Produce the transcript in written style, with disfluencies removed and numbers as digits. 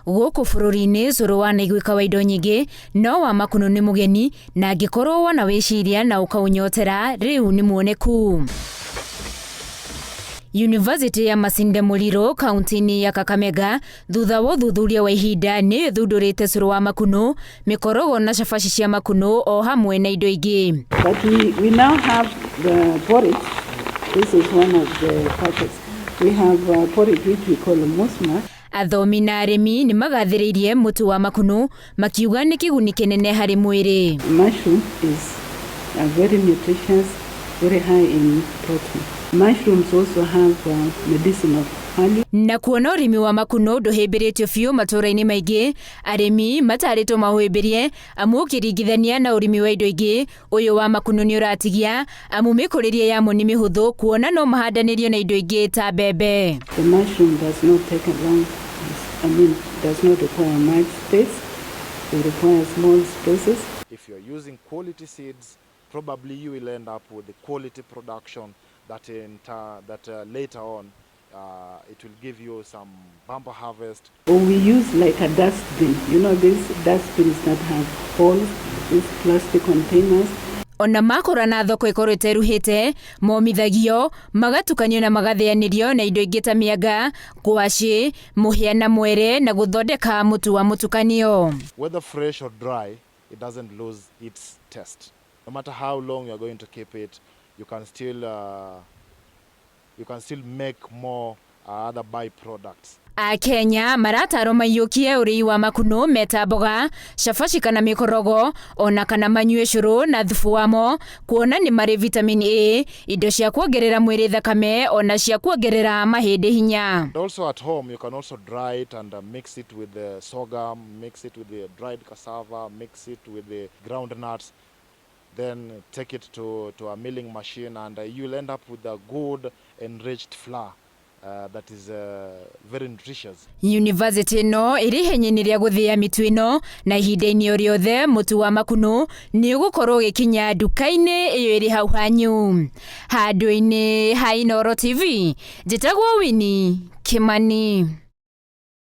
Gũkũ bũrũri-inĩ cũrũ wanaiguĩka wa indo nyingĩ, no wa makunũ nĩ mũgeni, na angĩkorwo wona wĩciria na ũkaũnyotera, rĩu nĩ muoneku. Yunivasĩtĩ ya Masinde Muliro kaunti-inĩ ya Kakamega thutha wa ũthuthuria wa ihinda nĩ ĩthundũrĩte cũrũ wa makunũ, mĩkorogo na cabaci cia makunũ o hamwe na indo ingĩ. But we now have the porridge. This is one of the packets. We have porridge which we call mosma. Athomi na arĩmi nĩ magathĩrĩirie mũtu wa makunũ makiuga nĩ kĩguni kĩnene harĩ mwĩrĩ. Mushroom is a very nutritious, very high in protein. Mushrooms also have medicinal value. Na kuona ũrĩmi wa makunũ ndũhĩmbĩrĩtio biũ matũũra-inĩ maingĩ, arĩmi matarĩtwo maũhĩmbĩrie amu ũkĩringithania na ũrĩmi wa indo ingĩ, ũyũ wa makunũ nĩ ũratigia amu mĩkũrĩrie yamo nĩ mĩhũthũ kuona no mahandanĩrio na indo ingĩ ta mbembe. The mushroom does not take a long, I mean, does not require much space. It requires small spaces. If you're using quality seeds, probably you will end up with the quality production that later on it will give you some bumper harvest. Or we use like a dustbin, you know, these dustbins that have holes, these plastic containers. Ona makũra na thoko ĩkorwo ĩteruhĩte, momithagio, magatukanio na magathĩanĩrio na indo ingĩ ta mĩanga, ngwacĩ, mũhĩa na mwere na gũthondeka mũtu wa mũtukanio. Whether fresh or dry, it doesn't lose its taste. No matter how long you're going to keep it, you can still make more other byproducts. Akenya maratarwo maiyũkie ũrĩi wa makunũ meta mboga, cabaci kana mĩkorogo, ona kana manyue cũrũ na thubu wamo, kuona nĩ marĩ vitamin A, indo cia kuongerera mwĩrĩ thakame ona cia kuongerera mahĩndĩ hinya. And also at home, you can also dry it and mix it with the sorghum, mix it with the dried cassava, mix it with the ground nuts, then take it to a milling machine and you'll end up with a good enriched flour that is very nutritious. University ĩno ĩrĩ ihenya-inĩ rĩa gũthĩa mĩtu ĩno na ihinda-inĩ o rĩothe mũtu wa makunũ nĩ ũgũkorwo ũgĩkinya nduka-inĩ ĩyo ĩrĩ hau hanyu. Handũ-inĩ ha Inooro TV, njĩtagwo Winnie Kimani.